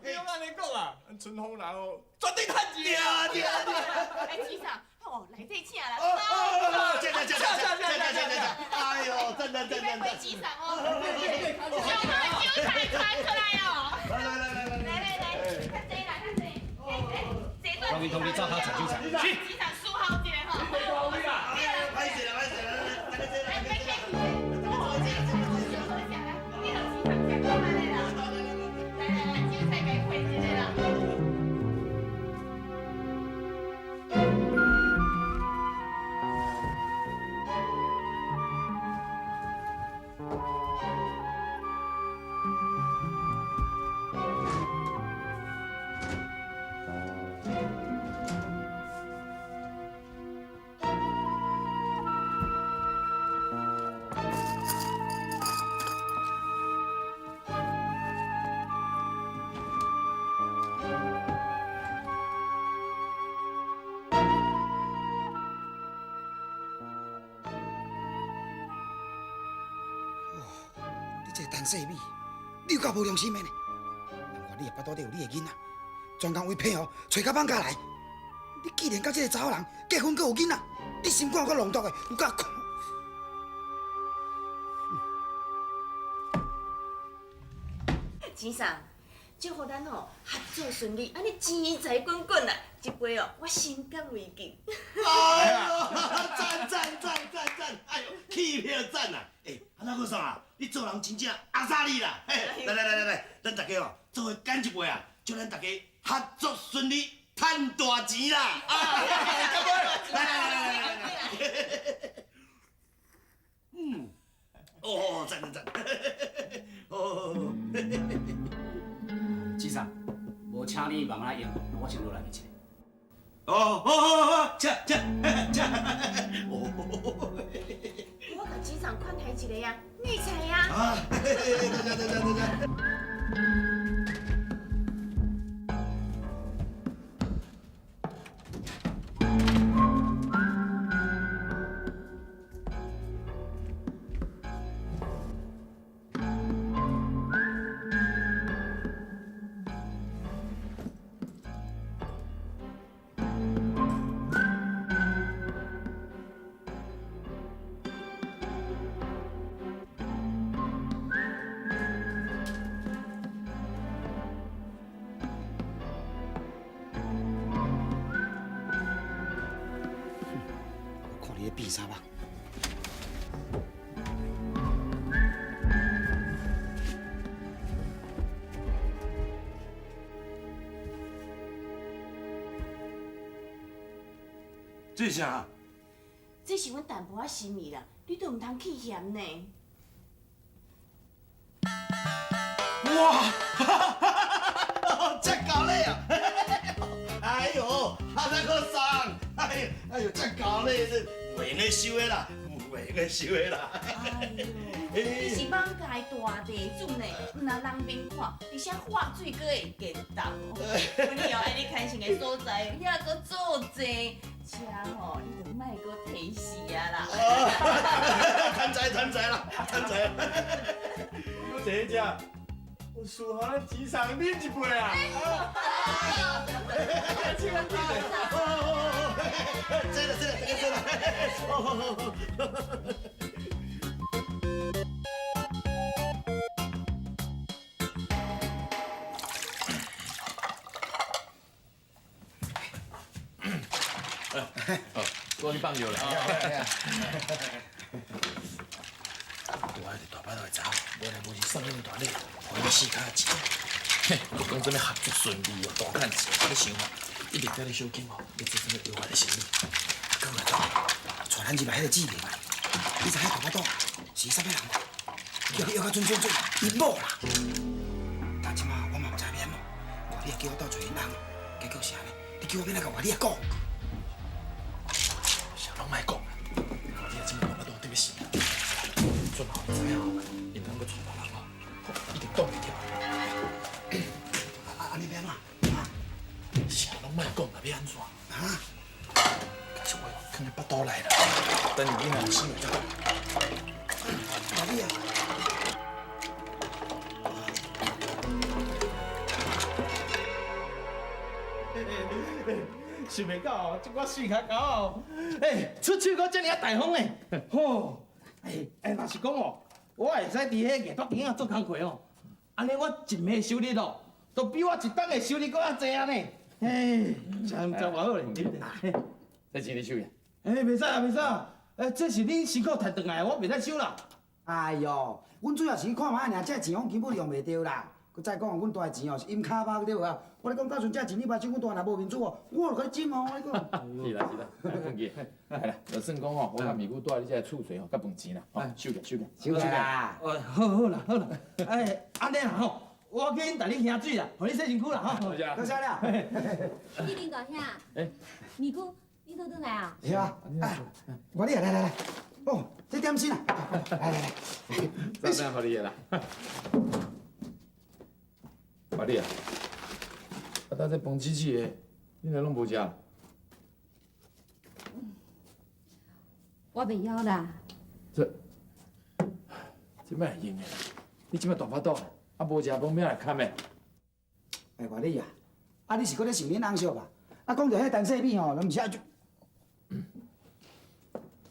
你攏按呢講啊，咱春風人哦，絕對趁錢對對對。哎，錢桑，哦，來這請啦。哦哦，請請請請請請請請，哎呦，讚讚讚讚讚！錢桑哦，上好的韭菜傳出來哦。來來來來來來來來，較濟啦，較濟。哎哎，這同意同意，照他炒韭菜。去。錢桑輸好一个吼。歹勢啦，歹勢啦，來來來，來，別客氣。哦，小好食啦，你予錢桑食過安呢啦。來來來，韭菜共伊配一个啦。你這個陳世美，你有夠無良心的呢！難怪你的腹肚底有你的囡仔，專工為騙哦，揣到放假來。你既然佮這個查某人結婚，閣有囡仔，你心肝有夠狼毒的，有夠苦。錢桑，祝福咱吼合作順利，按呢錢財滾滾啦！這杯哦，我心甘未盡。哎呦，讚讚讚讚讚！哎呦，起票讚啊！欸，啊那個啥啊，你做人真正阿薩利啦！嘿，來來來來來，咱大家哦，做伙乾一杯啊，祝咱大家合作順利，賺大錢啦！啊，乾杯！來來來來來來。嗯，哦，讚讚讚！哦。錢桑，無請你慢慢來用，我先落來去一下。哦哦哦，請請請！哦，我共錢桑款待一下啊，內菜啊。啊，多謝多謝多謝。我看你咧變啥吧？這是啥？這是阮淡薄仔心意啦，你都毋通棄嫌呢。哇！這夠禮啊！哎呦，啊那個桑，哎呦，哎呦，這夠禮這袂用得收的啦，袂用得收的啦。哎呦，你是艋舺大地主呢，毋若人面看，而且喝水閣會見凍。阮以後愛你牽線的所在，遐閣做濟，車吼你就莫閣提示啊啦。貪財貪財啦，貪財。我坐這，我輸予咱錢桑啉一杯啊！請咱飲咧。坐啦坐啦，大家坐啦。哦，我去放藥啦。我喺大巴肚會走，無來無去送恁大禮，予你四跤錢。嘿，你講啥物合作順利哦，大賺錢，你想啊，一直叫你小金哦，你做啥物藥丸的生意？啊，閣有來講，帶咱入來彼個志明啊，你知影大腹肚是啥物人無？叫伊藥到準準準，伊某啦。但這馬我嘛毋知欲按怎，你也叫我鬥揣𪜶翁，結果是按呢？你叫我欲按怎共外你仔講？啥攏莫講啦，你啊這馬大腹肚得欲死啦！轉頭你知影吼，𪜶翁閣娶別人哦，一定擋袂牢。啊，按呢欲按怎？啥攏莫講啦，欲按怎？啊？其實我囥佇腹肚內啦，等伊囡仔生了再講。老李啊！想袂到哦，這寡媠跤狗哦，欸，出手閣遮爾仔大方呢。吼，欸欸，若是講哦，我會使佇彼藝大間仔做工課哦，按呢我一暝收入哦，都比我一冬的收入閣較濟啊呢。嘿，真真偌好咧，這錢你收去。欸，袂使啊，袂使啊！欸，這是恁辛苦賺轉來的，我袂使收啦。哎喲，阮主要是去看覓爾，這錢我根本用袂著啦。閣再講，阮大的錢哦是掩跤目對無啊？我咧講，到陣這錢你歹手，阮大若無面子哦，我就共你整哦，我咧講。是啦是啦，放棄。來啦，就算講吼，我佮美姑蹛佇這厝稅吼，佮飯錢啦，吼，收起收起。收起啦。哦，好好啦好啦，哎，按呢啦吼，我去𪜶帶你行水啦，予你洗身軀啦吼。多謝。多謝啦。志玲大兄。欸。美姑，你倒轉來啊？是啊。我你來來來，哦，這點心啊，來來來。早點予你的啦。阿你啊，啊，等這飯煮煮的，你哪攏無食？我袂枵啦。這，這欲會用的啦？你這擺大腹肚，啊無食飯欲來堪的？哎，外你啊，啊你是閣咧想恁翁叔吧？啊，講著彼陳世美吼，毋是啊就。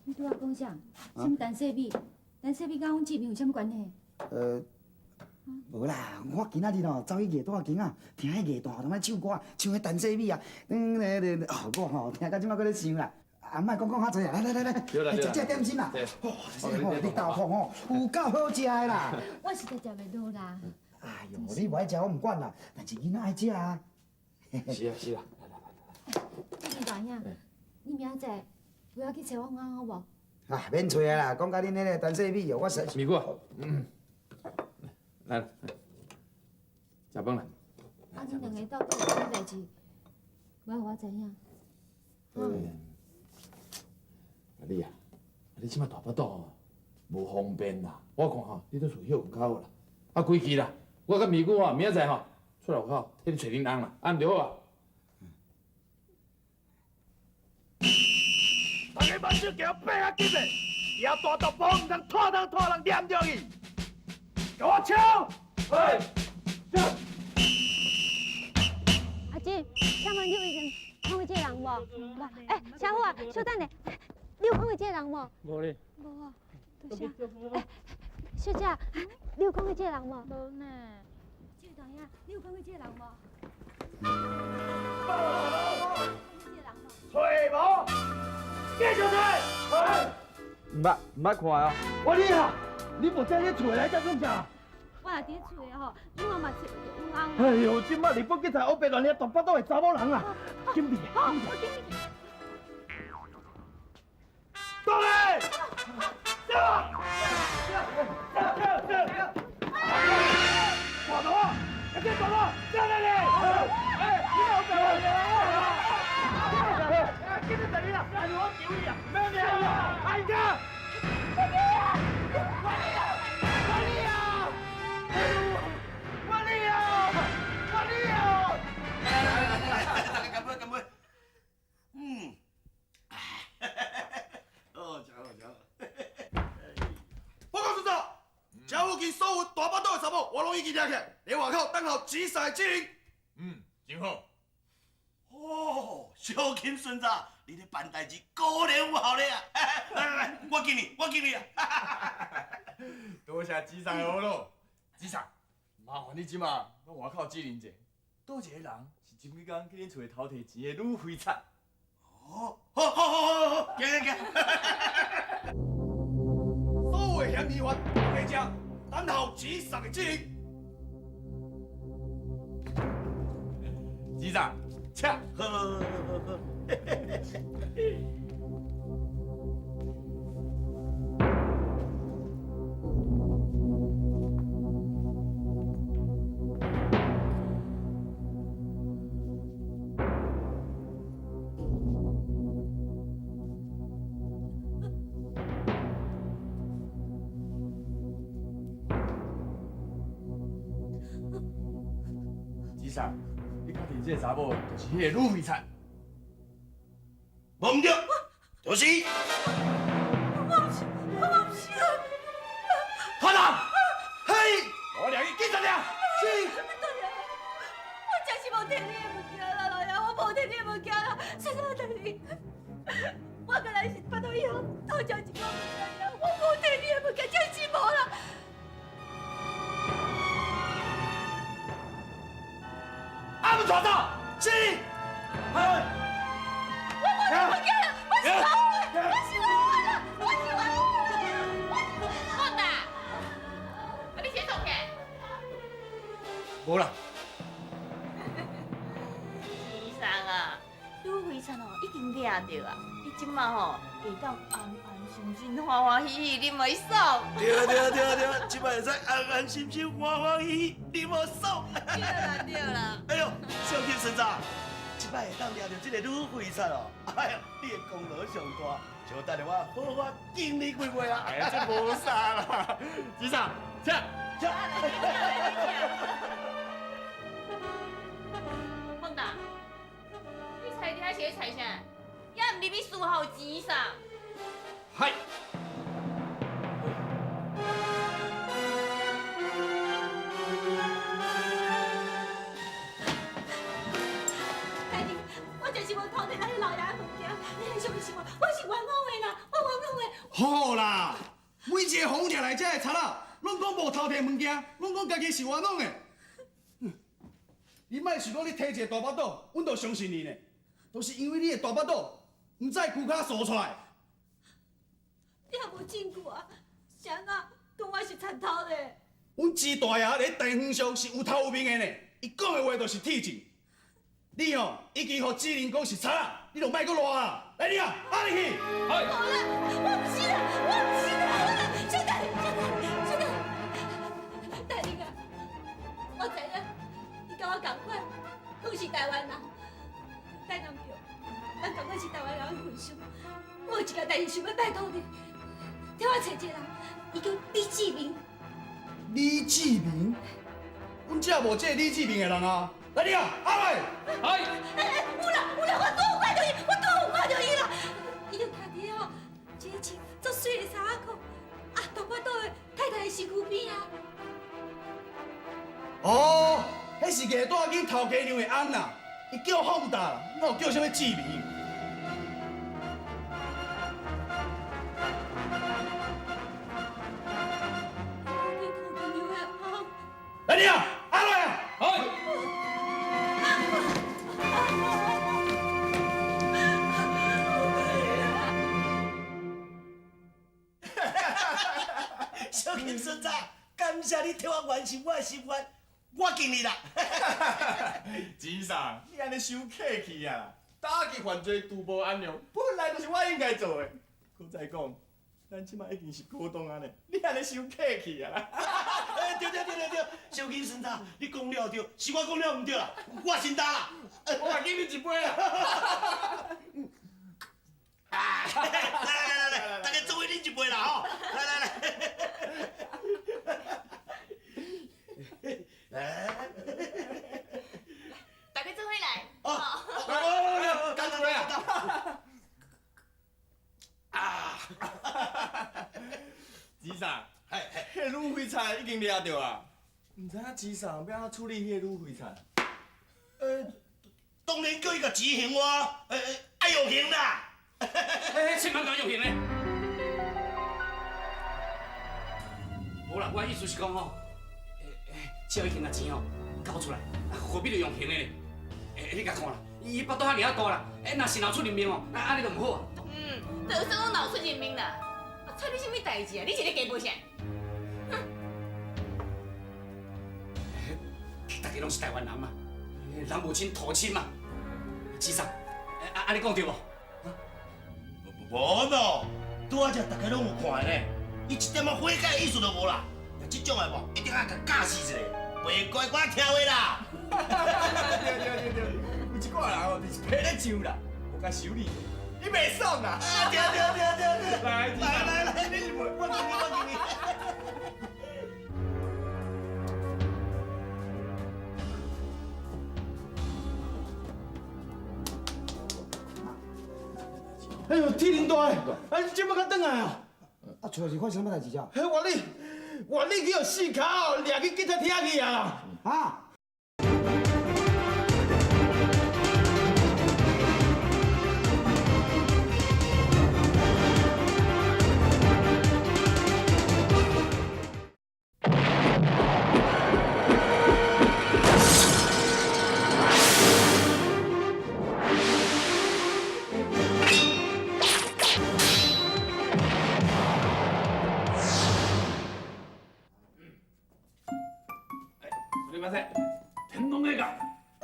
你拄仔講啥？啥物陳世美？陳世美佮阮志明有啥物關係？無啦，我今仔日吼走去藝大間仔，聽彼藝大踮咧唱歌，唱彼陳世美啊，哦，我吼聽到這擺閣咧想啦，啊，莫講講較濟啊，來來來來，食這點心啦，哦，你豆腐吼有夠好食的啦。我實在食袂落啦。哎喲，你無愛食我毋管啦，但是囡仔愛食啊。是啊是啊，來來來來。志明大兄，你明仔載不要去揣阮翁好無？啊，免揣啊啦，講甲恁彼個陳世美哦，我實。美姑，來，食飯啦。啊，恁兩个到底有啥代誌？無愛予我知影。啊你啊，你這擺大腹肚吼，無方便啦。我看吼，你佇厝歇睏較好啦。啊，規氣啦，我佮美姑吼，明仔載吼出來外口替你揣恁翁啦，按就好啊。大家慢手給我爬較緊的，以後大肚婆毋通拖湯拖人黏著伊。給我搶！嘿，阿姊，請問你有已經看過這個人無？無。欸，小虎啊，小等下，你有看過這個人無？無咧。無啊，多謝。欸，小姐，你有看過這個人無？無呢。這位大兄，你有看過這個人無？揣無，繼續揣。毋捌，毋捌看啊！我你啊，你無踮咧厝內在創啥？我若佇厝內吼，阮翁嘛是阮翁。哎喲，這擺日本警察烏白亂遐大腹肚的查某人啊，緊閉，好，我緊閉。過來！走！走走走！大頭啊，快點大頭，走來咧！哎，你老爸啊！哎，緊緊等你啦，哎，我求你啊，免命啊，哎呀！我你啊！我你啊！我你啊！我你啊！我你啊！来来来来，大家乾杯乾杯！嗯，哦，食好食好。報告處長，這附近所有大腹肚的查某，我攏已經掠起來，佇外口等候錢婿的指令。嗯，真好。哦，小金孫子，你咧辦代誌果然有效率啊！來來來，我敬你，我敬你啊！多謝錢婿的呵咾，錢婿，麻煩你這馬到外口指認者，佗一個人是前幾工去恁厝內偷提錢的女飛賊。哦，好，好，好，好，好，行行行。所有的嫌疑犯都佇這，等候錢婿的指令。錢婿，請。好，好，好，好。钱婿，你確定這個查某就是彼个女飛賊？無毋對，就是伊。我毋是，我毋是啊！團長，嘿，我掠去警察廳。是。大爺，我真是無提你的物件啦，老爺，我無提提你的物件啦，先生大人，我敢若是腹肚以后偷食一寡物件尔，我无提你的物件，真是无啦。阿姆抓到，是。我无提物件啦，我是老的，我是老的啦，我是老的，我是。孟达，啊你是创啥？无啦。先生啊，吕慧灿哦已经掠著啊，你这马吼会当安安心心、欢欢喜喜，你嘛会爽。对对对对，这摆会使安安心心、欢欢喜喜，你嘛爽。对啦对啦。哎呦，小金孙子，这摆会当掠著这个吕慧灿哦，哎呦，你的功劳上大，就等下我好好敬你几杯啊！哎呀，这无啥啦，先生，请。请。孟达，你猜伫遐是咧猜啥？也毋入去事后钱啥？嗨。大人，我就是无偷摕咱老爷的物件，你来相信我，我是冤枉的啦，我冤枉的。好啦，每一个予阮掠来遮的贼仔，拢讲无偷摕物件，拢讲家己是冤枉的。你莫想讲你提一个大腹肚，阮就相信你呢。都是因为你的大腹肚，毋知龟跤趖出来。你也无证据啊？是按怎讲我是贼偷的？阮钱大爷伫地方上是有头有面的呢，伊讲的话就是铁证。你哦，已经予志玲讲是贼仔，你就莫阁赖啊！来你啊，阿入去。无啦，我毋是啦，我毋是啦，小大人，小大人，小大人，大人啊，我知影，你佮我仝款，拢是台湾人，但毋对，咱仝款是台湾人的份上，我有一件代志想欲拜托你，替我揣一个人，伊叫李志明。李志明？阮遮无这个李志明的人啊！来你啊，阿来。哎。哎，有啦有啦，我拄有看著伊，我拄有看著伊啦。伊就徛伫咧吼，一个穿足媠的衫仔裤，啊，大腹肚的太太的身躯边啊。哦，彼是艺大囡头家娘的翁啦，伊叫凤达，哪有叫啥物志明？来你啊，阿来啊，哎。小金孙子，感谢你替我完成我的心愿，我敬你啦。钱送，你按呢伤客气啊！打击犯罪、除暴安良，本来就是我应该做的。阁再讲，咱这马已经是股东啊呢，你按呢伤客气啊！哎，对对对对对，小金孙子，你讲了对，是我讲了毋对啦，我先担啦。我嘛敬你一杯啦。来来来来，大家做伙啉一杯啦吼！来来来。来，大家做伙来。哦，来，干杯啊！啊！钱送，彼个女废柴已经掠著啊！毋知影钱送欲按怎处理彼个女废柴？当然叫伊共执行我，爱用刑啦！哎，千万共用刑咧！无啦，我的意思是讲吼，只要已经共钱吼交出来，何必著用刑的呢？欸，你共看啦，伊腹肚遐尔仔大啦，欸，若是闹出人命哦，啊，按呢就毋好啊。嗯，就算讲闹出人命啦，啊，揣你啥物代志啊？你是咧加无啥？哼！大家拢是台湾人嘛，人无亲土亲嘛。钱送，啊，按呢讲对无？无喏，拄仔只大家拢有看的呢，伊一点仔悔改意思都无啦。这种的无，一定爱共教示一下，袂乖乖听话啦。对对对对，有一寡人哦，就是皮咧上啦，无共修理，伊袂爽啦。对对对对对，来来来来，你我敬你我敬你。哎呦，铁林大，啊，你这摆才转来哦？啊，厝内是发生啥物代志啊？嘿，我你，我你去予四跤哦，掠去警察厅去啊！啊？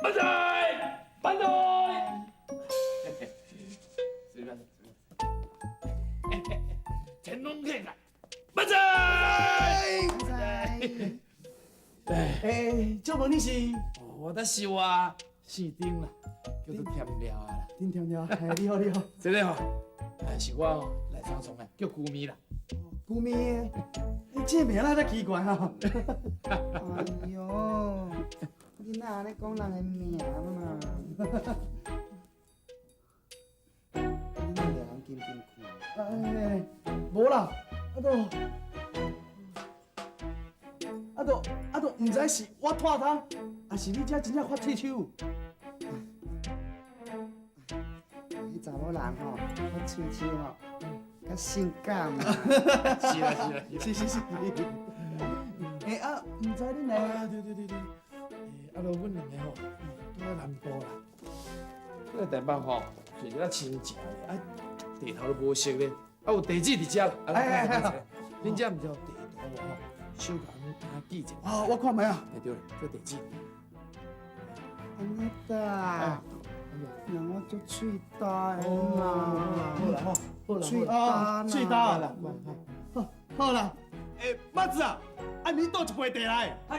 万岁！万岁！随便。乾隆天啊！万岁！万岁！哎，请问你是？我的是我姓丁啦，叫做添料啊啦。丁添料，哎，你好你好。这个吼，是我吼来参创的，叫旧咪啦。旧咪，你这名哪遮奇怪哈？哎呦，你哪按呢讲人的名嘛？你哪掠人紧紧看？哎，无啦，啊都，毋知是我拖汤，还是你这真正发喙手？彼查某人吼，发喙手吼，较性感嘛。是啦是啦，是是是。欸啊，毋知恁来？啊对对对对，欸啊，就阮两个吼，住伫南部啦。这个台北吼，坐一仔亲情咧，啊地头都无熟咧，啊有地址伫遮啦。哎哎哎，恁遮毋是有地图无吼？小共阮记者。啊，我看觅啊。哎对，这地址。按呢哒，让我足喙焦的嘛。好啦好，好啦，喙焦，喙焦啦。好，好啦。欸，马子啊，啊你倒一杯茶来。啊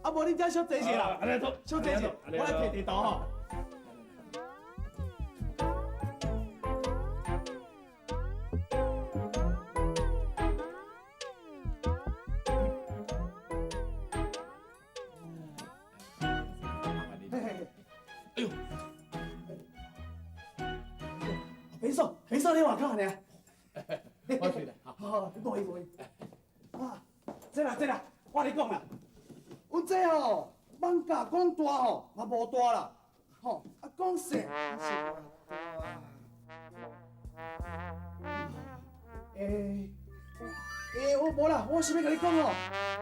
啊，无恁遮小坐下啦，小坐下，我来提地图吼。哎呦，别说，别说，你外口尔。我去啦，好，好，无伊无伊。啊，这啦这啦，我跟你讲啦，阮这吼，艋舺讲大吼嘛无大啦，吼啊讲细也是无大。欸欸，我无啦，我是欲共你讲吼，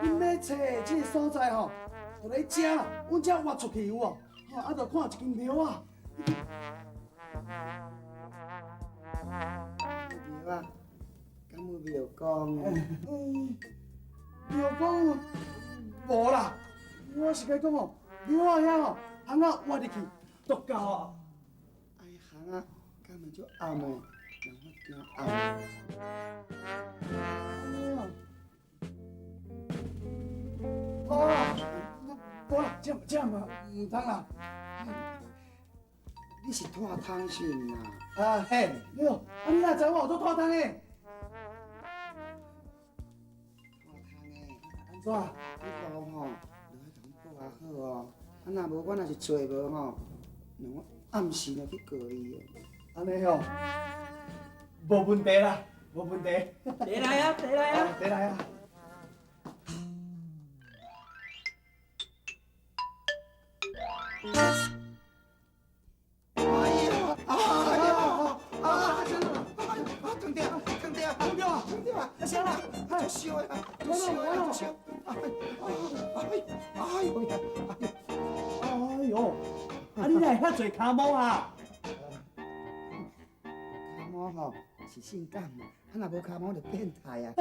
恁欲揣的这个所在吼，就咧遮啦，阮遮挖出去有无？吼，啊，就看一间庙仔。庙仔，敢有庙公？嗯，庙公无啦，我是共你讲哦，庙仔遐吼，巷仔挖入去，就到啊。哎，巷仔敢会足暗的，让我惊暗。哦，无啦，这这嘛毋通啦。你是拖汤是毋啦？啊嘿，对，啊你哪知我有做拖汤的？拖汤的。按怎？这路吼，就爱共阮报啊好哦。啊，若无我若是揣无吼，我暗时就去告伊的。按呢吼，无问题啦，无问题。茶来啊，茶来啊，茶来啊。啥啦？足烧的，足烧的，足烧！哎哎呦呀！哎呦！啊，你哪会遐济跤毛啊？跤毛吼是性感的，啊若无跤毛就变态啊！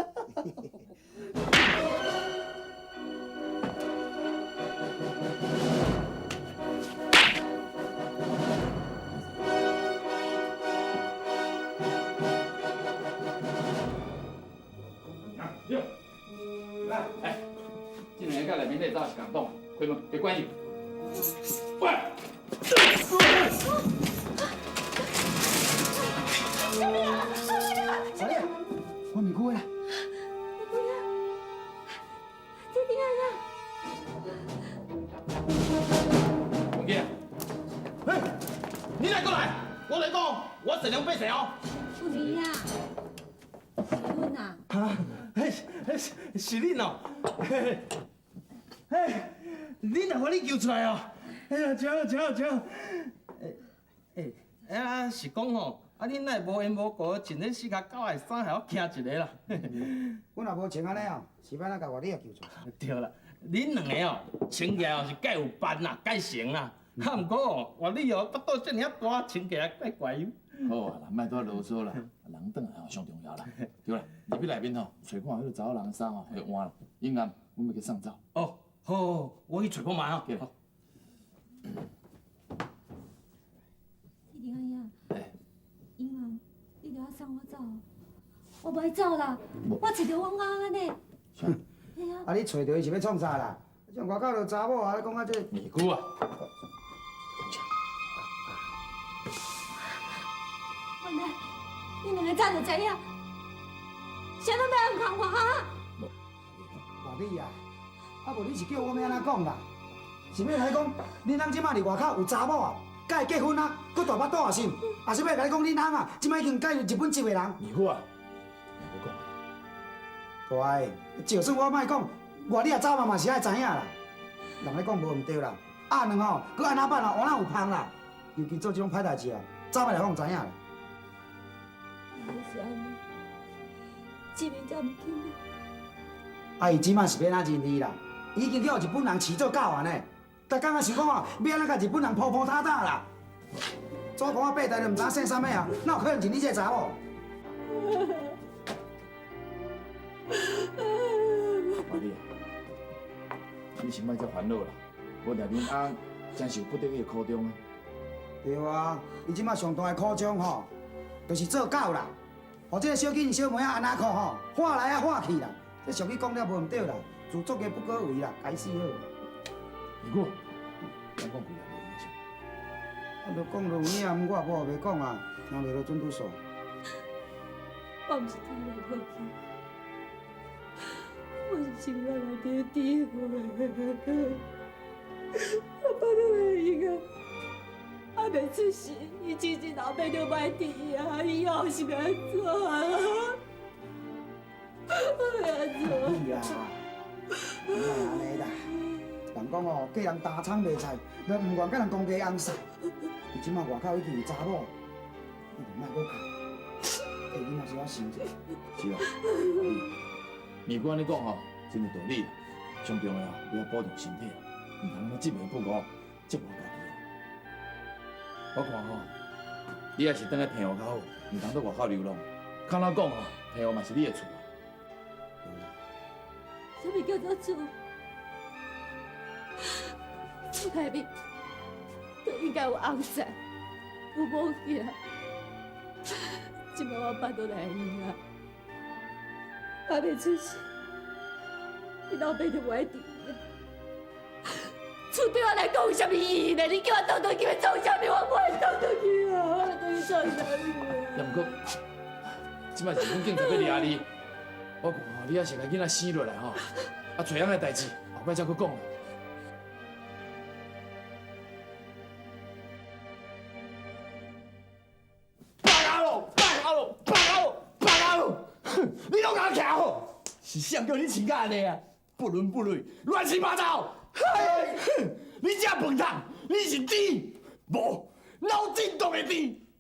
哎，这两个佮内面那走是共党，开门，别管伊。喂！小明啊，小明啊，小丽，我面具啦。面具啊，这伫啊啦。文杰，嘿，你来过来，我来讲，我尽量百姓哦。有你啊，是阮啊。啊，嘿，是恁哦，嘿，嘿，恁若把你救出来哦，哎呀，真好，真好，真好。哎，哎，啊是讲吼，啊恁哪会无缘无故穿咧四跤狗的衫，害我惊一个啦。我若无穿按呢哦，是欲按怎共我你也救出来？对啦，恁两个哦，穿起来哦是盖有范啦，盖成啦。啊，毋过哦，我你哦，腹肚遮尔啊大，穿起来怪怪哟。好啊啦，莫拄仔啰嗦啦，人转来吼上重要啦。对啦，入去内面吼，揣看彼个查某人的衫吼，予伊换啦。应暗，阮欲去送走。哦，好，我去揣看觅吼。好。一定阿兄，英啊，你著爱送我走，我无爱走啦，我揣著阮翁安呢。嘿啊。啊，你揣著伊是欲创啥啦？像外口著查某啊，你讲啊这。尼姑啊！原来你两个早就知影，啥拢欲陷害我啊？外你啊，啊无你是叫我欲按怎讲啦？是欲来讲，恁翁这马伫外口有查某啊，佮伊结婚啊，阁大腹肚啊是？抑是欲共你讲恁翁啊，这马已经佮日本籍的人？尼姑啊，无讲。大个，就算我莫讲，外你也早晚嘛是爱知影啦。人咧讲无毋对啦，鸭卵吼，阁按怎办啊？乌哪有芳啦？尤其做这种歹代志啊，早晚会予人知影啦。是按呢，志明才毋肯。啊，伊这马是欲按怎认你啦？伊已经去予日本人饲做狗啊呢！逐工啊想讲哦，欲按怎共日本人铺铺打打啦？祖公啊，八代都毋知影姓啥物啊，哪有可能认你这个查某？阿你啊，你先莫遮烦恼啦，无定恁翁真是有不得已的苦衷啊。对啊，伊这马上大的苦衷吼，就是做狗啦，予这个小囡小妹仔按怎苦吼，喊来啊喊去啦，这俗语讲了无毋对啦，自作孽不可为啦，该死好。二姑，咱讲几下无影响。啊，就讲就有影，我也无袂讲啊，听袂落准拄煞。我毋是听来好去，我是心肝内底智慧。我腹肚内的婴儿还袂出世，伊亲亲老爸就歹挃啊，以后是欲按怎啊？欲按怎？你啦，莫按呢啦。人讲哦，嫁人担仓卖菜，都毋愿佮人讲鸡翁婿。伊这马外口已经有查某，你就莫阁哭。欸，你若是我想者。是啦，二姑按呢讲吼，真有道理。上重要啊，你要保重身体，毋通执迷不悟，折磨家己啊。我看吼，你还是转来澎湖较好，毋通佇外口流浪。较怎讲吼，澎湖嘛是你的厝。啥物叫做厝？厝内面就应该有翁婿，有某囝。这摆我腹肚内的婴儿还袂出世，伊老爸就无爱挃伊。厝对我来讲有啥物意义呢？你叫我倒转去欲创啥物？我无爱倒转去啊！我欲转去创啥物啊？也毋过，这摆日本警察欲掠你，我看吼，你犹是共囡仔生落来吼，啊，揣翁的代志，后摆才阁讲。你拢共徛好，是谁叫你饲甲按呢啊？不伦不类，乱七八糟！嘿，你这饭桶，你是猪？无，脑震荡的猪，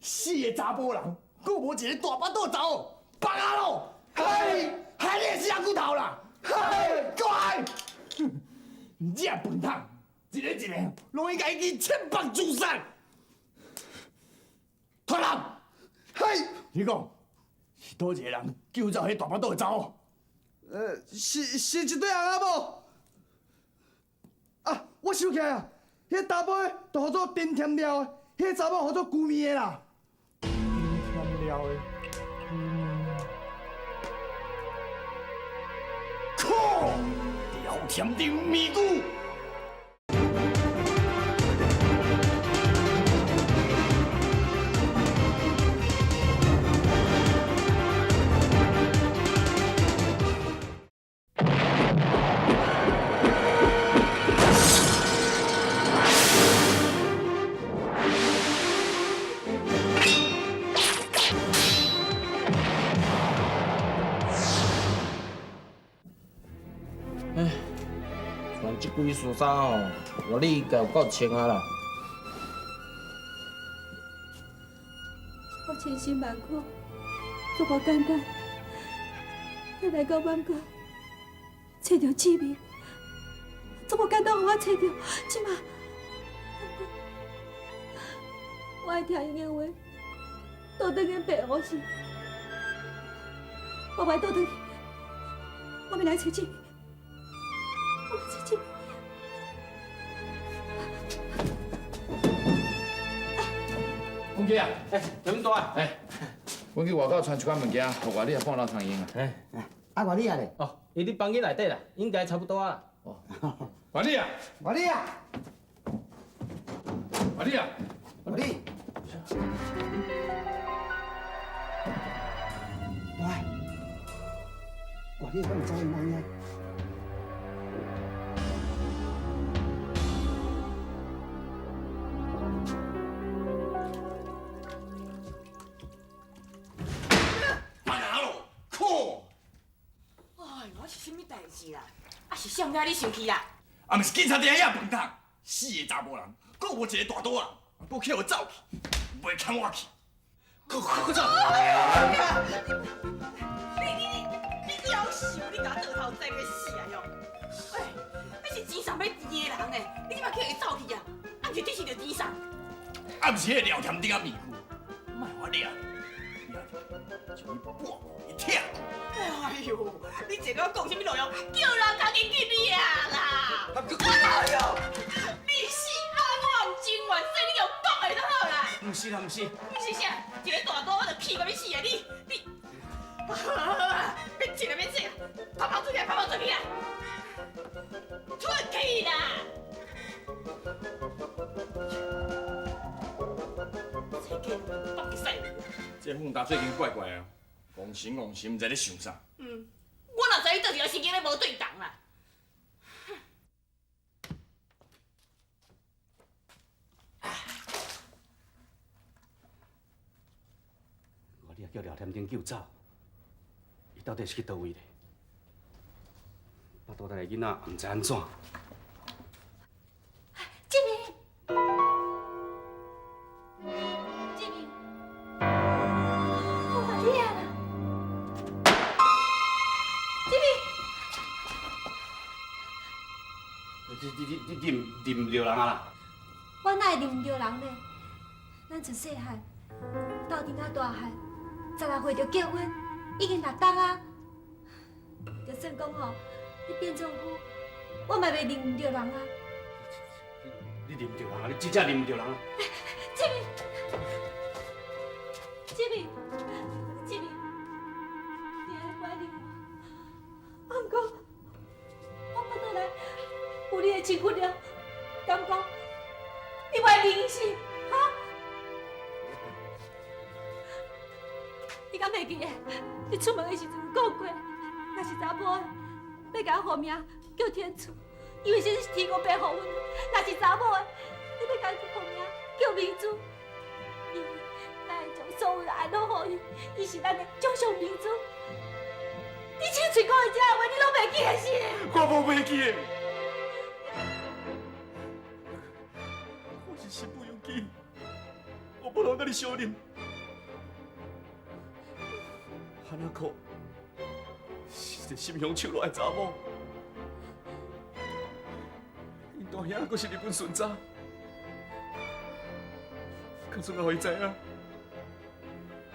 四个查埔人，阁无一个大腹肚查某，放啊咯！嘿，害你的死骨头啦！嘿，过来！你这饭桶，一个一个拢应该去切腹自杀。脱人，嘿，你讲。是佗一个人救走彼大腹肚的查某？是一对翁仔某。啊，我想起来啊，彼个查埔的就号做丁添料的，彼个查某号做旧面的啦。丁添料的，靠！廖添丁咪咕。这几束衫哦，我你应该有够穿啊啦。我千辛万苦，足无简单，才来到网国，揣著志明，足无简单，予我揣著。这马，我爱听𪜶的话，倒转去澎湖市，我袂倒转去，我欲来揣志明，我欲揣志明。文杰啊，哎，怎么大？哎，阮去外口传一款物件，予外你放老通用啊。哎，啊，外你啊咧？哦，伊伫房间内底啦，应该差不多啊。哦，外你啊，外你啊，外你啊，外你。喂，外你敢有走去哪遐？啊是啥物你生气啦？啊，毋是警察伫遐饭桶，四个查埔人，阁无一个大刀仔，阁去予走去，袂牵我去，阁阁走。你夭寿，你共倒头栽欲死啊哟！喂，彼是钱送欲甜的人呢，你这摆去予伊走去啊？啊，毋是你是著钱送？啊，毋是彼个廖添丁仔面具，莫予我掠，掠著将伊剥伊拆。哎呦，你这个讲啥物路用？叫人家己去掠啦！哎呦，你是安怎毋情愿，说你用讲的就好啦。毋是啦，毋是。毋是啥？一个大刀我就气到欲死啊！你，别气啦，别气啦，跑跑出去，跑跑出去啦！出去啦！这个北使。这凤达最近怪怪啊，戆神戆神，毋知咧想啥。嗯，我哪知伊倒一条神经咧无对同啦。我你也叫廖添丁救走，伊到底是去佗位咧？腹肚内的囡仔毋知按怎。志明，志明，我嘛你啊啦！志明，你认毋著人啊啦？我哪会认毋著人咧？咱自细汉斗阵到大汉，16岁就结婚，已经6冬啊。就算讲吼，你变做夫，我嘛袂认毋著人啊。你认毋著人啊？你真正认毋著人啊？志明，志明，志明，你爱怀念我，啊，毋过我腹肚内有你的身躯了，敢讲你袂认是？哈？你敢袂记得？你出门的时阵有讲过，若是查埔的，欲共我号名叫天赐，因为这是天公伯予阮的；若是查某的，你欲共号名叫明珠，因为咱会将所有的爱拢予伊，伊是咱的掌上明珠。你亲嘴讲的这话，你拢袂记得是？我无袂记得，我是身不由己，我无通佮你相认。哈娜可是一个心雄手辣的查某，𪜶大兄阁是日本巡查，假使予伊知影，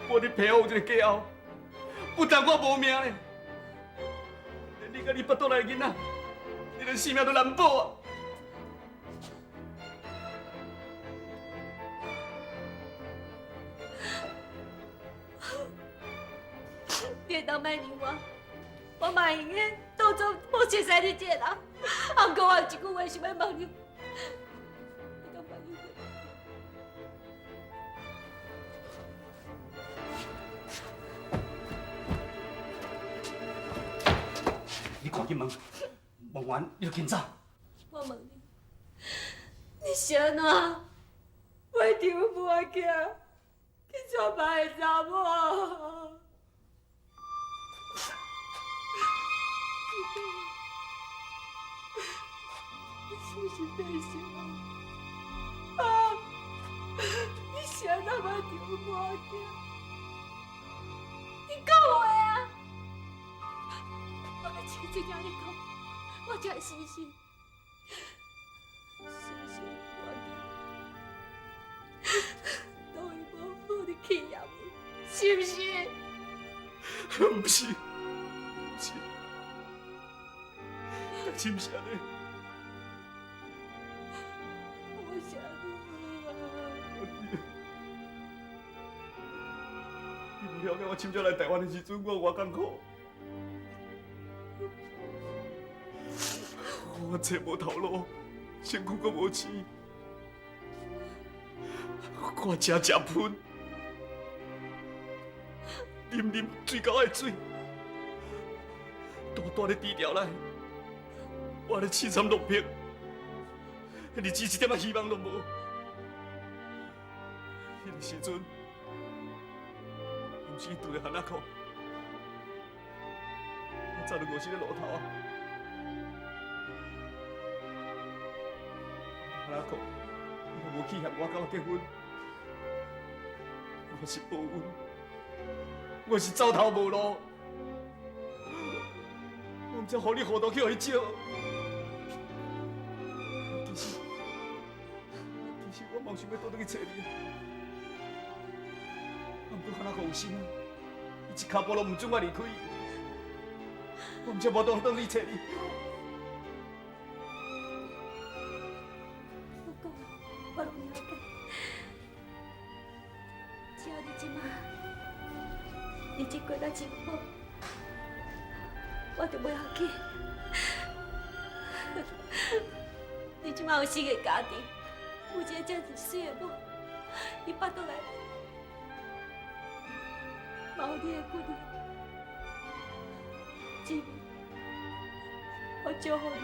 我伫皮肤有这个家后，不但我无命咧，连你佮你腹肚内的囡仔，你连性命都难保啊！你会当莫认我，我嘛会用得当作无熟似你这个人。啊，毋过我有一句话想欲问你，你敢会记得？你赶紧问，问完你就紧走。我问你，你是按怎袂丈夫的囝去娶别个查某？你是毋是变心啊？你是按怎袂丈夫的囝？你讲话啊！我亲嘴听你讲，我才会相信。是毋是我囝都伊无好的气焰，是毋是？毋是，毋是，代志毋是按呢。我是按呢。唔了解我亲戚来台湾的时阵，我有偌艰苦。我找无头路，身躯阁无钱，我食食喷，啉啉水狗的水，拄拄咧低调内，我咧凄惨落魄，日子一点仔希望拢无。彼个时阵，毋是住咧巷仔口，我早就饿死咧路头啊！巷仔口，伊若无去嫌我佮我结婚，我是报恩，我是走投无路，我毋才予你糊涂去予伊招。其实，其实我嘛有想欲倒转去揣你。啊，毋过巷仔口有心，伊一跤步拢毋准我离开，我毋才无倒转去揣你。我讲，我拢了解。只要你这马日子过得真好，我就袂要紧。你这马有新的家庭，有一个这么媠的某，伊腹肚内底嘛有你的骨力，志明，我祝福你，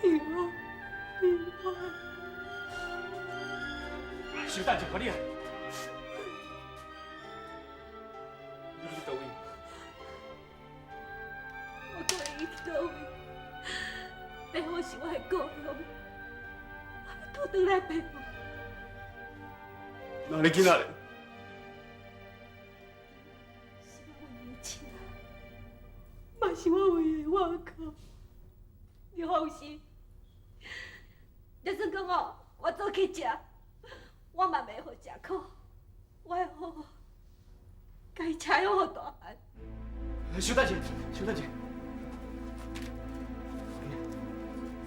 一家人幸福平安。小等一下，你啊，你去佗位？我可会去佗位？白虎是我的故乡，我欲倒转来白虎。那你囡仔咧？是我唯一的亲人，嘛是我唯一的依靠。你放心，就算讲哦，我做去食，我嘛袂予食苦，我会好好，共伊饲养予大汉。小等一下，小等一下。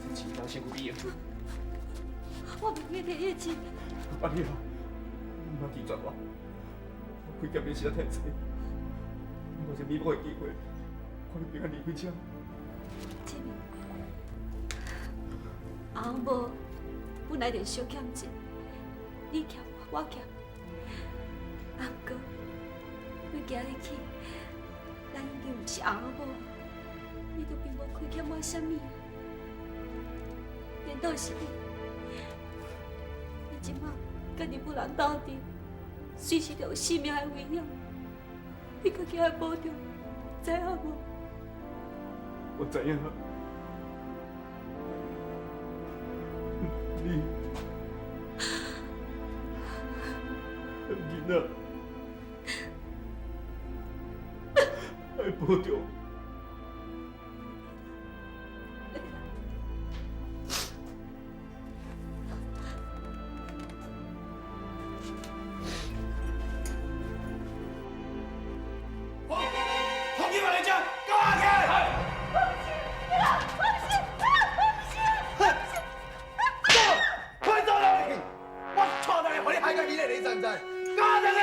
这钱当身躯边用。我袂去提你的钱。阿你哦，你莫拒绝我，我亏欠你实在太济，我一弥补的机会，看你平安离开这。志明，阿翁某本来就相欠债，你欠我，我欠你。啊，毋过，阮今日起，咱已经毋是翁仔某，你都并无亏欠我啥物。颠倒是你，你这马佮日本人斗阵，随时都有性命的危险，你家己爱保重，知影无？我知影。你，囡仔，爱保重。黄金来遮，跟我起！走，快走啦！我带来，予你害到伊咧，你知毋知？跟我转去！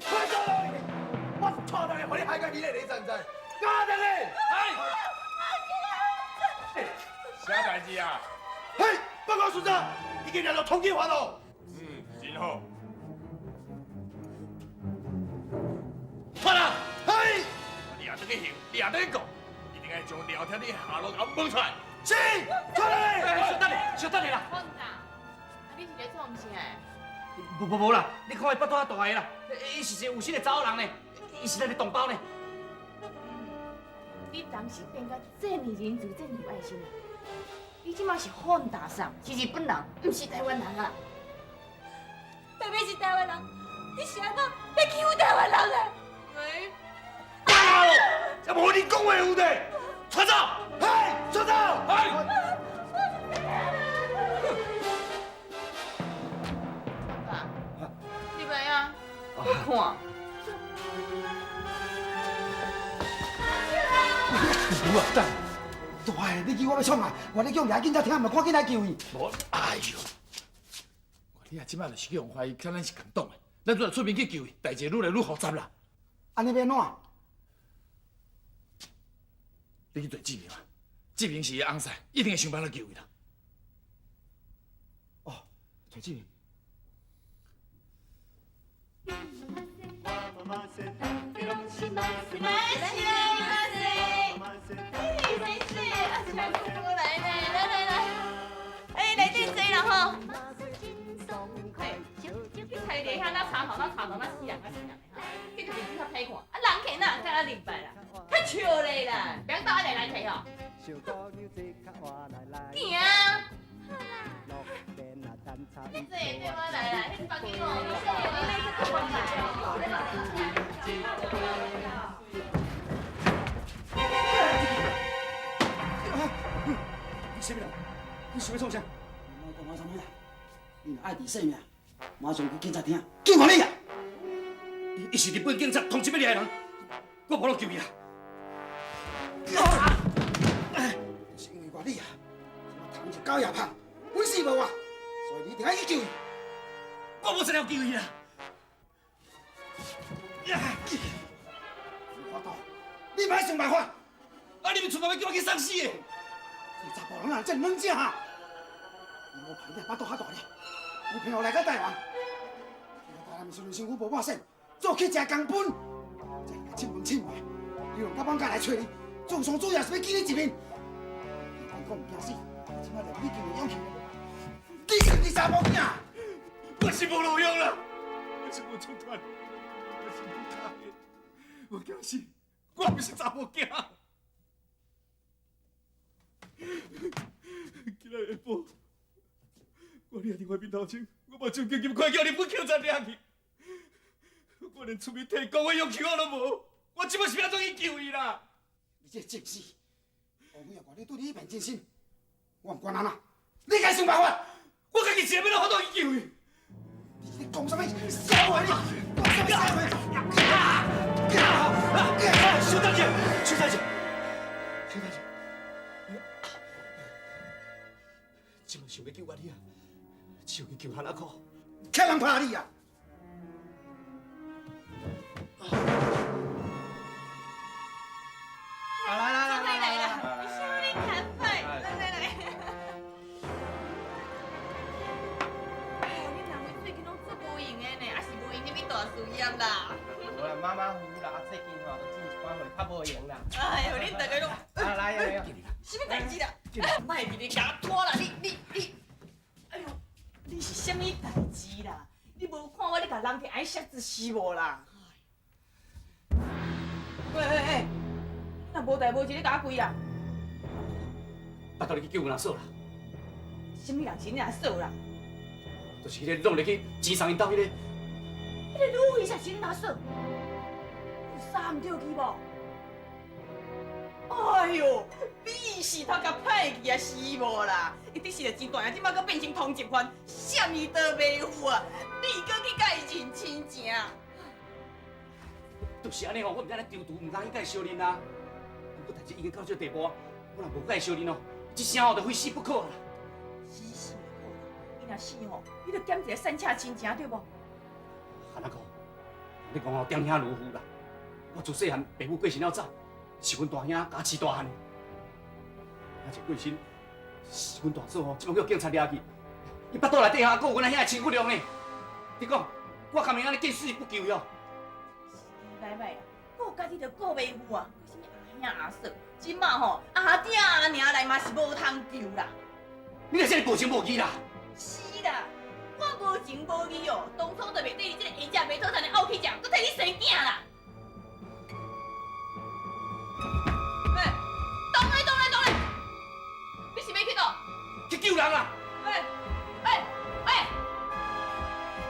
快走啦！我带来，予你害到伊咧，你知毋知？跟我转去！啥代志啊？嘿，报告巡长，已经掠到通缉犯咯。嗯，真好。犯人，嘿，你也得去行，你也得去告，一定爱将廖天的下落共问出来。是，出来。小等下，小等下啦。放大，啊你是咧创啥？无无无啦，你看伊腹肚遐大个啦，伊是一个有心的查某人呢，伊是咱的同胞呢。你当时变甲这么仁慈，这么有爱心啊！你这马是放大嫂，是日本人，毋是台湾人啊！明明是台湾人，你是按怎欲欺负台湾人的？也無你講話有的，帶走！嘿，帶走！嘿。你袂啊？我看。有啊，等。大个，你叫我欲创啊？我咧叫掠警察听，嘛赶紧来救伊。无，哎呦，你啊，这摆就是去予怀疑，敢咱是共党的，咱阵出面去救伊，代志愈来愈复杂啦。按呢欲按怎？你去找志明啊，志明是伊翁婿，一定会想办法救伊啦。哦，找志明。哎，来这坐啦吼！去菜地遐那插头，那插头，那死人啊死人的哈！结果日子较歹看，啊人客哪会较入来啦？较笑咧啦，别倒来来提吼。行啊！你坐对我来啦，彼房间哦，你你来这你啥物人？你想欲创啥？你莫讲我啥物啦！你若爱治性命，马上去警察厅救我你啊！伊是日本警察通缉欲掠的人，我无路救伊啦。是因为我你啊，什么糖就狗也胖，本事无啊，所以你一定爱去救伊。我无才调救伊啦。无法度，你莫想办法。啊！你们出面欲叫我去送死的？这查埔人哪会这么软食哈？伊无歹你腹肚较大咧，有朋友来到台湾，台南是身躯无半身，做乞食工本，这个凊问凊话，伊用甲放假来揣你，做上主要是欲见你一面。你讲毋惊死，这摆连你救的勇气，你是毋是查某囝？我是无路用啦，我是无出团，我是无脚的，我惊死，我毋是查某囝。今仔下晡，我掠伫我面头前，我目睭紧紧看叫日本警察掠去，我连出面替讲话勇气我拢无，我这摆是欲按怎去救伊啦？你这个贱死！王妃啊，我你对你一片真心，我毋管按怎，你家想办法。我家己是欲怎法度去救伊？你讲啥物笑话？你讲啥物笑话？小等者，小等者，小等者。这摆想欲救我你啊，只有去救哈那可。欠人拍你啊！来来来来来啦！小你看派，来来来。哎呦，恁两位最近拢足无闲的呢，也是无闲入去大事业啦。无啦，马马虎虎啦，啊最近吼，就进一寡会较无闲啦。哎呦，恁大家拢啊来来来，啥物代志啦？莫伫咧共我拖啦！你你你，哎呦，你是啥物代志啦？你无看我咧共人提爱写字是无啦？喂喂喂，你若无代无志，你共我跪啦？拜托你去救阮阿嫂啦！啥物人是恁阿嫂啦？就是彼个弄入去钱送𪜶兜彼个。彼个女飞是恁阿嫂？有啥毋对去无？哎呦，你是头壳歹去啊，是无啦？伊得失了钱大，这摆阁变成通缉犯，啥物都袂有啊！你阁去共伊认亲情？就是按呢吼，我毋知按呢张图，毋敢去共伊相认啊。不过代志已经到这个地步啊，我若无共伊相认哦，这声吼就非死不可啦。死死不可啦！伊若死吼，你就减一个散赤亲情对无？哈那哥，你讲哦，点兄如父啦。我自细汉爸母过身了早，是阮大兄共我饲大汉的。啊，这过身是阮大嫂吼，这摆叫警察掠去，伊腹肚内底还阁有阮阿兄的亲骨肉呢。你讲，我敢会按呢见死不救哟？歹歹啦，顾家己就顾袂赴啊，阁啥物阿兄阿嫂，这马吼阿爹阿娘来嘛是无通救啦。你若这么无情无义啦！是啦，我无情无义哦，当初就袂对你这个下食袂讨趁的漚去食，阁替你生囝啦。欸，当咧当咧当咧，你是欲去佗？去救人啦！欸欸欸，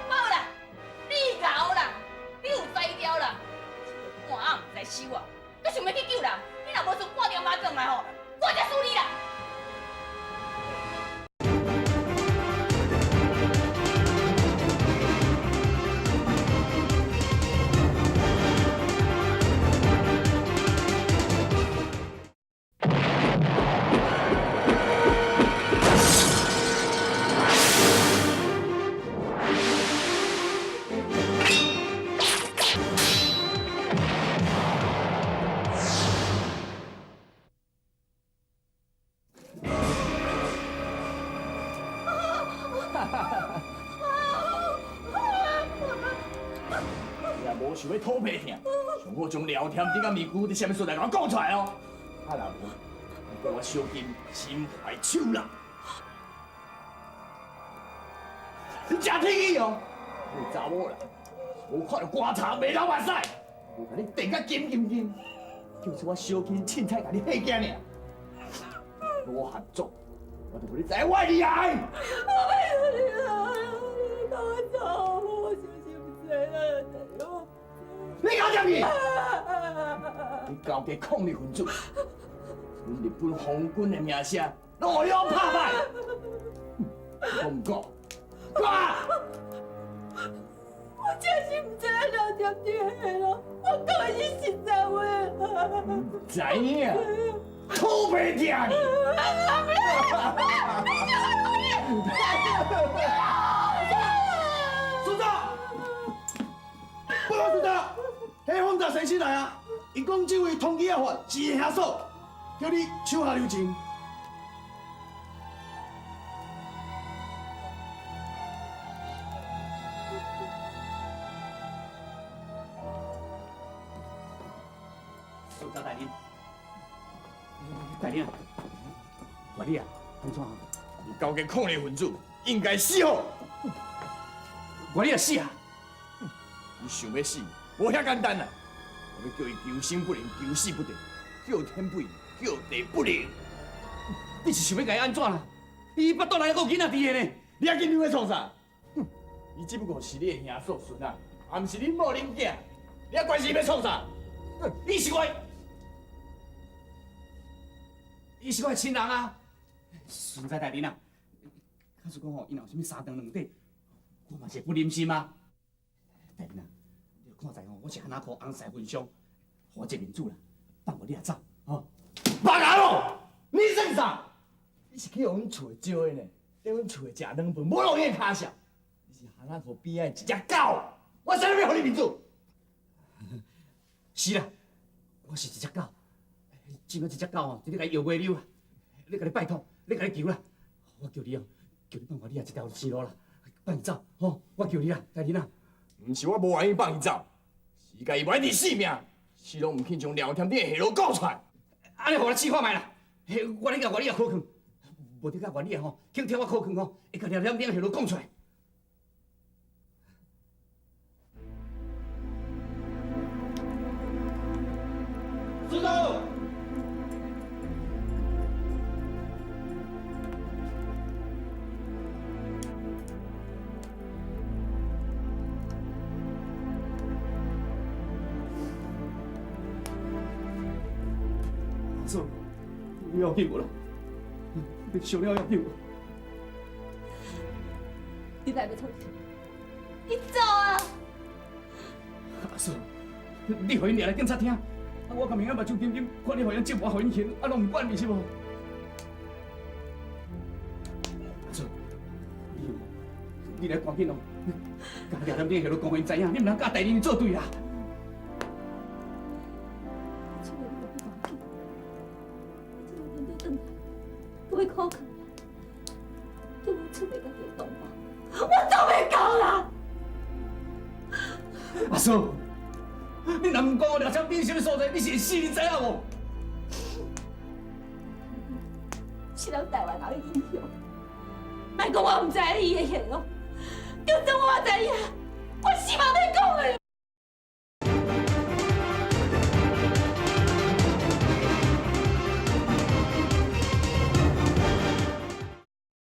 好啦，你𠢕啦，你有才调啦，这个半暗毋知收啊，阁想欲去救人？若无想欲吐鼻疼，上好将廖添丁佮咪姑伫啥物所在，共我讲出来哦。啊，若无，你叫我小金心怀手啦。你真天意哦，你查某啦，无看著棺材袂流目屎，无共你电甲金金金，就是我小金凊彩共你吓惊尔。无合作，我就予你知影我的厉害。我拜托你啦，你放我走，我相信毋知啦，你搞啥物？你勾结抗日分子，阮日本皇军的名声，拢予你拍歹。讲毋讲？讲啊！我真是毋知影廖添丁的咯，我讲的是实在话。毋知影，土皮疼你！组长，报告组长，彼方达先生来啊！伊讲这位通缉犯是伊兄嫂，叫你手下留情。苏大人，大人，我你啊，安怎？你勾结抗日分子，应该死吼！我你也死啊！你想欲死，无遐简单啦！我欲叫伊求生不能，求死不得，叫天不应，叫地不灵。你是想欲共伊按怎啦？伊腹肚内阁有囡仔伫个呢，你还紧张欲创啥？哼，伊只不过是你的兄嫂孙仔，也毋是恁某恁囝，你还关心伊欲创啥？哼，伊是我的亲人啊！孙仔大人啊，假使讲吼，伊若有啥物三长两短，我嘛是会不忍心啊。大人啊，你看在吼，我是按怎箍翁婿份上，予我这面子啦，放予你仔走，吼。别阿咯，你算啥？你是去予阮厝的招的呢？伫阮厝的食软饭，无落你的跤数。你是哈那湖边仔的一只狗，我啥物欲予你面子？是啦，我是一只狗，这摆这只狗吼，伫咧共伊摇尾溜啊！咧共你拜托，咧共你求啦！我求你哦，求你放我你仔一条生路啦，放伊走，吼！我求你啦，大人啊！毋是我无愿意放伊走，是家伊无爱认死命，死拢毋肯将廖添丁的下落讲出来。按呢，予我试看觅啦！我咧共我你仔考劝，无得共我你仔吼，肯听我考劝吼，会共廖添丁下落讲出来。组长，阿嫂，你要紧无啦？你伤了要紧无？你来欲创啥？你走啊！阿嫂，你予𪜶掠来警察厅，啊，我共明仔目睭金金，看你予𪜶折磨，予𪜶刑，啊，拢毋管，是无？阿嫂，你来赶紧哦，共廖添丁下落讲，予𪜶知影，你毋通佮大人做对啦。出来你就去赶紧，你这摆面对转来，阁欲苦劝，叫我出卖家己的同胞，我做袂到啦！阿嫂，你若毋讲我廖添丁啥物所在，你是会死，你知影无？是咱台湾人的英雄，莫讲我毋知伊的下落，就算我知影，